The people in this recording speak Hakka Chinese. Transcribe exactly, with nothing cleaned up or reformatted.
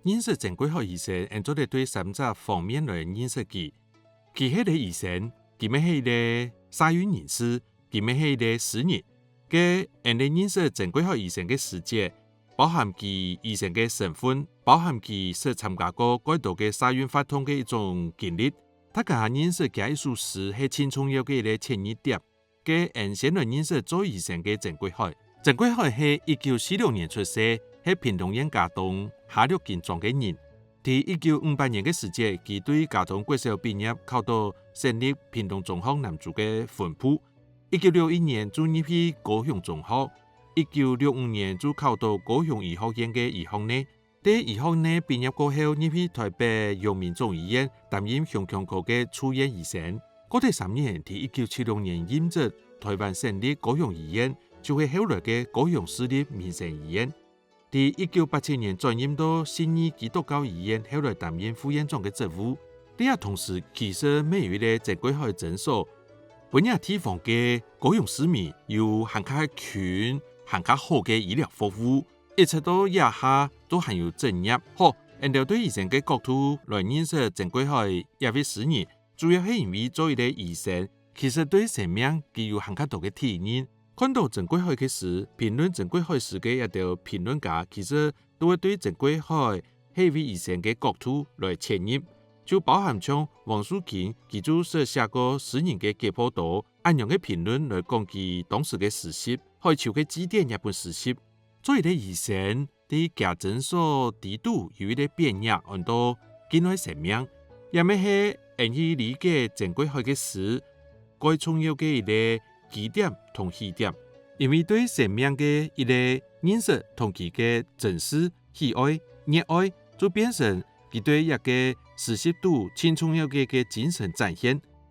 認識曾貴海醫生，𫣆做得對三隻方面來認識佢。佢係一個醫生，佢乜係一個社運人士，佢乜係一個詩人。該𫣆兜認識曾貴海醫生个時節，包含佢醫生个身份，包含佢識參加過蓋多个社運活動个一種經歷。大家認識厥一首詩係盡重要个一個切入點。 該𫣆先來認識做醫生个曾貴海。曾貴海係一九四六年出世，係屏東縣佳冬下六金莊个人。在一九五八年个時節，佢對佳冬國小畢業，考到省立屏東中學南縚个分部。一九六一年就入去高雄中學，一九六五年就考到高雄醫學院个醫學系。 在醫學系畢業過後，入去臺北陽明總醫院擔任胸腔科个住院醫生。過忒三年，在一九七六年任職臺灣省立高雄醫院，就係後來个高雄市立民生醫院。在一九八七年轉任到信義基督教醫院，後來擔任副院長个職務。這同時，其實乜有一個曾貴海診所，分這地方个高雄市民有還較近、還較好个醫療服務。 一直到這下都還有執業。好，𫣆兜對醫生个角度來認識曾貴海這位詩人，主要係因為做一個醫生，其實對生命佢有還較多个體認。看到曾貴海个詩，評論曾貴海詩个這兜評論家，其實都會對曾貴海係一位醫生个角度來切入，就包含像黃素琴，佢就識寫過詩人个解剖刀，恁樣个評論來講佢當時个詩集，海秋个祭典這本詩集。 做一個醫生，在厥診所底肚有一個匾額，安到「敬愛生命」，這乜係𫣆去理解曾貴海个詩，蓋重要个一個基點同起點。因為對生命个一個認識同佢个珍視、喜愛、熱愛，就變成佢對這個詩集肚盡重要个个精神展現。